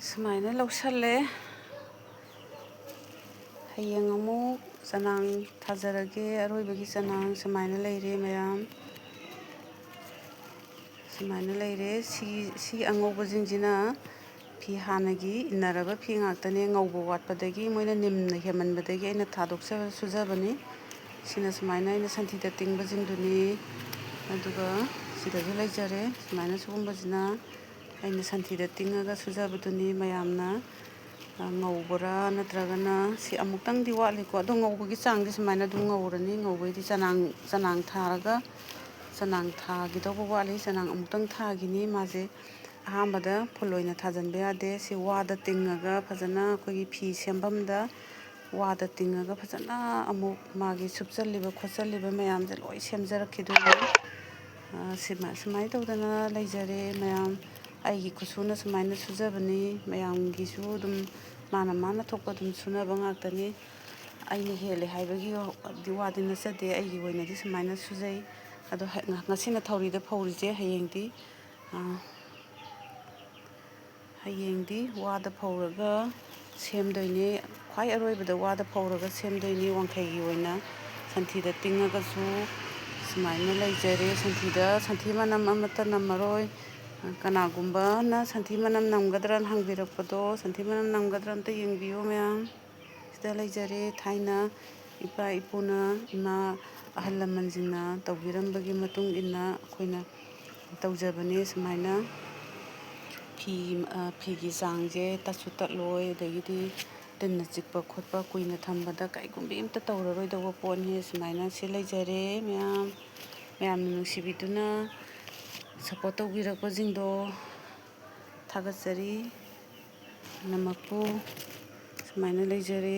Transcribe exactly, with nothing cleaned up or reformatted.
ꯁꯨꯃꯥꯏꯅ ꯂꯧꯁꯜꯂꯦ꯫ ꯍꯌꯦꯡ ꯑꯃꯨꯛ ꯆꯅꯥꯡ ꯊꯥꯖꯔꯒꯦ꯫ ꯑꯔꯣꯏꯕꯒꯤ ꯆꯅꯥꯡ ꯁꯨꯃꯥꯏꯅ ꯂꯩꯔꯦ ꯃꯌꯥꯝ꯫ ꯁꯨꯃꯥꯏꯅ ꯂꯩꯔꯦ꯫ ꯁꯤ, ꯁꯤ ꯑꯉꯧꯕꯁꯤꯡꯁꯤꯅ ꯐꯤ ꯍꯥꯟꯅꯒꯤ ꯏꯟꯅꯔꯕ ꯐꯤ ꯉꯥꯛꯇꯅꯦ꯫ ꯉꯧꯕ ꯋꯥꯠꯄꯗꯒꯤ, ꯃꯣꯏꯅ ꯅꯤꯝꯅ ꯍꯦꯟꯃꯟꯕꯗꯒꯤ ꯑꯩꯅ ꯊꯥꯗꯣꯛꯆ-, ꯁꯨꯖꯕꯅꯤ꯫ ꯁꯤꯅ ꯁꯨꯃꯥꯏꯅ ꯑꯩꯅ ꯁꯟꯊꯤꯗ ꯇꯤꯡꯕꯁꯤꯡꯗꯨꯅꯤ꯫ ꯑꯗꯨꯒ ꯁꯤꯗꯁꯨ ꯂꯩꯖꯔꯦ꯫ ꯁꯨꯃꯥꯏꯅ ꯁꯤꯒꯨꯝꯕꯁꯤꯅ ꯑꯩꯅ ꯁꯟꯊꯤꯗ ꯇꯤꯡꯉꯒ ꯁꯨꯖꯕꯗꯨꯅꯤ꯫ ꯃꯌꯥꯝꯅ, ꯑ, ꯉꯧꯕ꯭ꯔꯥ ꯅꯠꯇ꯭ꯔꯒꯅ ꯁꯤ ꯑꯃꯨꯛꯇꯪꯗꯤ ꯋꯥꯠꯂꯤꯀꯣ꯫ ꯑꯗꯣ ꯉꯧꯕꯒꯤ ꯆꯥꯡꯗꯤ ꯁꯨꯃꯥꯏꯅ ꯑꯗꯨꯝ ꯉꯧꯔꯅꯤ꯫ ꯉꯧꯕꯩꯗꯤ ꯆꯅꯥꯡ, ꯆꯅꯥꯡ ꯊꯥꯔꯒ, ꯆꯅꯥꯡ ꯊꯥꯒꯤꯗꯧꯕ ꯋꯥꯠꯂꯤ꯫ ꯆꯅꯥꯡ ꯑꯃꯨꯛꯇꯪ ꯊꯥꯒꯤꯅꯤ꯫ ꯃꯥꯁꯦ ꯑꯍꯥꯟꯕꯗ ꯐꯨꯜ ꯑꯣꯏꯅ ꯊꯥꯖꯤꯟꯕ ꯌꯥꯗꯦ꯫ ꯁꯤ ꯋꯥꯗ ꯇꯤꯡꯉꯒ ꯐꯖꯅ ꯑꯩꯈꯣꯏꯒꯤ ꯐꯤ ꯁꯦꯝꯐꯝꯗ ꯋꯥꯗ ꯇꯤꯡꯉꯒ ꯐꯖꯅ ꯑꯃꯨꯛ ꯃꯥꯒꯤ ꯁꯨꯞꯆꯜꯂꯤꯕ ꯈꯣꯠꯆꯜꯂꯤꯕ ꯃꯌꯥꯝꯁꯦ ꯂꯣꯏ ꯁꯦꯝꯖꯔꯛꯈꯤꯗꯣꯏꯅꯤ꯫ ꯑ, ꯁꯤꯃ-, ꯁꯨꯃꯥꯏꯅ ꯇꯧꯗꯅ ꯂꯩꯖꯔꯦ ꯃꯌꯥꯝ꯫ ꯑꯩꯒꯤ ꯈꯨꯠꯁꯨꯅ ꯁꯨꯃꯥꯏꯅ ꯁꯨꯖꯕꯅꯤ꯫ ꯃꯌꯥꯝꯒꯤꯁꯨ ꯑꯗꯨꯝ ꯃꯥꯅ ꯃꯥꯅ ꯊꯣꯛꯄ ꯑꯗꯨꯝ ꯁꯨꯅꯕ ꯉꯥꯛꯇꯅꯤ꯫ ꯑꯩꯅ ꯍꯦꯜꯂꯦ ꯍꯥꯏꯕꯒꯤ ꯋꯥꯗꯤ ꯅꯠꯆꯗꯦ꯫ ꯑꯩꯒꯤ ꯑꯣꯏꯅꯗꯤ ꯁꯨꯃꯥꯏꯅ ꯁꯨꯖꯩ꯫ ꯑꯗꯣ ꯍ-, ꯉ-, ꯉꯁꯤꯅ ꯊꯧꯔꯤꯗ ꯐꯧꯔꯤꯁꯦ, ꯍꯌꯦꯡꯗꯤ, ꯑ, ꯍꯌꯦꯡꯗꯤ ꯋꯥꯗ ꯐꯧꯔꯒ ꯁꯦꯝꯗꯣꯏꯅꯦ꯫ ꯈ꯭ꯋꯥꯏ ꯑꯔꯣꯏꯕꯗ ꯋꯥꯗ ꯐꯧꯔꯒ ꯁꯦꯝꯗꯣꯏꯅꯦ꯫ ꯋꯥꯡꯈꯩꯒꯤ ꯑꯣꯏꯅ ꯁꯟꯊꯤꯗ ꯇꯤꯡꯉꯒꯁꯨ ꯁꯨꯃꯥꯏꯅ ꯂꯩꯖꯔꯦ꯫ ꯁꯟꯊꯤꯗ, ꯁꯟꯊꯤ ꯃꯅꯝ ꯑꯃꯠꯇ ꯅꯝꯃꯔꯣꯏ꯫ ꯀꯅꯥꯒꯨꯝꯕꯅ ꯁꯟꯊꯤ ꯃꯅꯝ ꯅꯝꯒꯗ꯭ꯔꯅ ꯍꯪꯕꯤꯔꯛꯄꯗꯣ, ꯁꯟꯊꯤ ꯃꯅꯝ ꯅꯝꯒꯗ꯭ꯔꯥ ꯑꯝꯇ ꯌꯦꯡꯕꯤꯌꯨ ꯃꯌꯥꯝ꯫ ꯁꯤꯗ ꯂꯩꯖꯔꯦ꯫ ꯊꯥꯏꯅ ꯏꯄꯥ ꯏꯄꯨꯅ, ꯏꯃꯥ ꯑꯍꯜ ꯂꯃꯟꯁꯤꯡꯅ ꯇꯧꯕꯤꯔꯝꯕꯒꯤ ꯃꯇꯨꯡ ꯏꯟꯅ ꯑꯩꯈꯣꯏꯅ ꯇꯧꯖꯕꯅꯦ꯫ ꯁꯨꯃꯥꯏꯅ ꯐꯤ, ꯑ, ꯐꯤꯒꯤ ꯆꯥꯡꯁꯦ ꯇꯠꯁꯨ ꯇꯠꯂꯣꯏ, ꯑꯗꯒꯤꯗꯤ ꯇꯤꯟꯅ ꯆꯤꯛꯄ ꯈꯣꯠꯄ ꯀꯨꯏꯅ ꯊꯝꯕꯗ ꯀꯩꯒꯨꯝꯕ ꯑꯝꯇ ꯇꯧꯔꯔꯣꯏꯗꯧꯕ ꯄꯣꯠꯅꯤ꯫ ꯁꯨꯃꯥꯏꯅ ꯁꯤ ꯂꯩꯖꯔꯦ ꯃꯌꯥꯝ꯫ ꯃꯌꯥꯝꯅ ꯅꯨꯡꯁꯤꯕꯤꯗꯨꯅ ꯁꯞꯄꯣꯔꯠ ꯇꯧꯕꯤꯔꯛꯄꯁꯤꯡꯗꯣ ꯊꯥꯒꯠꯆꯔꯤ꯫ ꯅꯃꯛꯄꯨ ꯁꯨꯃꯥꯏꯅ ꯂꯩꯖꯔꯦ꯫